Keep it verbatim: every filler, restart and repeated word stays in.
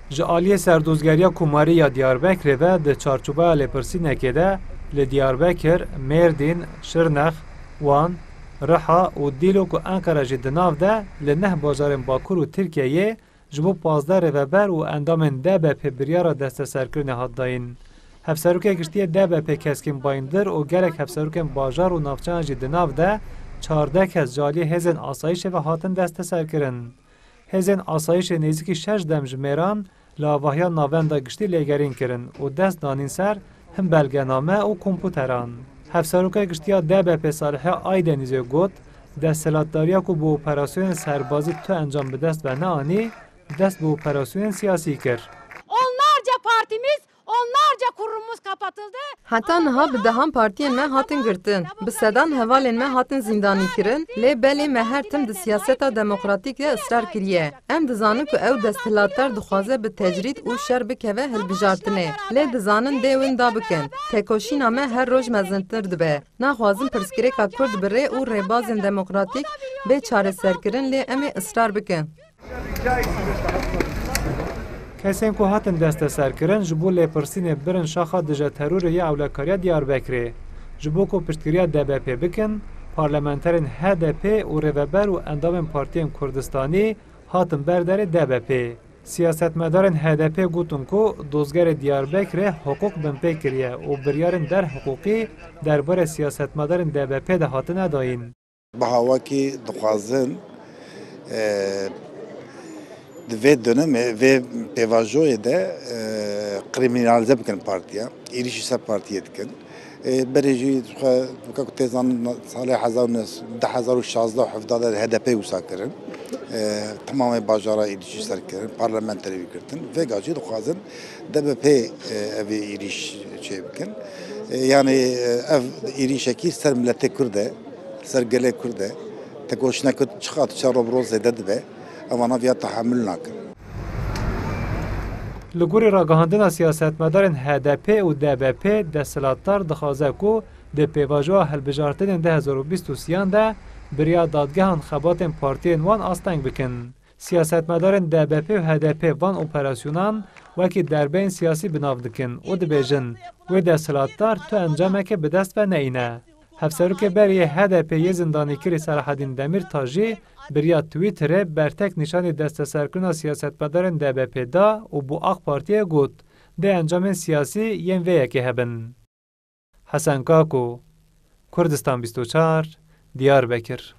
Ji aliyê Serdozgeriya Komarî ya Diyarbekirê ve di çarçoveya lêpirsînekê de li Diyarbekir, Mêrdîn, Şirnex, Wan, Riha û Dîlok û Enqere jî di nav de li neh bajarên Bakur û Tirkiyeyê ji bo pazdeh rêveber û endamên D B P biryara desteserkirinê hat dayîn. Hevserokê Giştî yê D B P Keskîn Bayindir û gelek hevserokên bajar û navçeyan jî di nav de çardeh kes ji aliyê hêzên asayîşê ve hatin desteserkirin. Hêzên asayîşê nêzîkî şeş dem ji mêran li avahiya Navenda Giştî lêgerîn kirin û dest danîn ser hin belgename û komputeran. Hevseroka Giştî ya D B P Salihê Aydenîzê got, desthilatdariya ku bi operasyonên serbazî tu encam bi dest ve neanî, dest bi operasyonên siyasî kir. Onlarca partimiz, onlarca kurumumuz kapatıldı. Heta niha bi dehan partiyên me hatin girtin, bi sedan hevalên me hatin zîndanî kirin, lê belê me her tim di siyaseta demokratîk de israr kiriye. Em dizanin ku ew desthilatdar dixwaze bi tecrîd û şer bikeve hilbijartinê, lê dizanin dê wenda bikin. Tekoşîna me her roj mezintir dibe. Naxwazin pirsgirêka Kurd bi rê û rêbazên demokratîk bê çareserkirin, lê em ê israr bikin. Kesên ku hatin desteserkirin ji bo lêpirsînê birin şaxa dije terorê ya ewlekariya Diyarbekirê. Ji bo ku piştgiriya D B P bikin, parlamenterên H D P û rêveber û endamên partiyên Kurdistanî hatin ber derê D B P. Siyasetmedarên H D P gotin ku dozgerê Diyarbekirê hiqûq binpê kiriye û biryarên derhiqûqî derbarê siyasetmedarên D B P de hatine dayîn. Bi awakî dixwazin, e, di vê dönemê, vê pêvajoyê de, e, krîmînalîze bikin partiya, êrîşî ser partiyê dikin. E, berê jî dixwe, weke ku tê zanin, salê hezar û neh sed, du hezar û şazdeh û hevdeh de H D P wisa kirin. E, temamê bajara êrîşî ser kirin, parlamenterê wî girtin. Vêga jî dixwazin D B P, e, ev ê êrîş çê bikin. E, yanî, e, ev êrîşekî ser miletê Kurd e. Ser gelê Kurd e. Tekoşîna Kurd çiqas diçe ro bi ro zêde dibe. Ev vana viya tehemul nakin. Li gorî ragihandina siyasetmedarên H D P û D B P, desthilatdar dixwaze ku di pêvajoya hilbijartinên du hezar û bîst û sêyan de bi riya dadgehan xebatên partiyên wan asteng bikin. Siyasetmedarên D B P û H D P van operasyonan wekî derbeyên siyasî bi nav dikin û dibêjin, wê desthilatdar tu encameke bi dest ve neyîne. Hevserokê berê yê H D P yê zindanîkirî Selahedîn Demîrtaş jî bi riya Twitterê bertek nîşanî desteserkirina siyasetmedarên D B P da û bo AK Partiyê got, dê encamên siyasî yên vê yekê hebin. Hesen Kako, Kurdistan bîst û çar, Diyarbekir.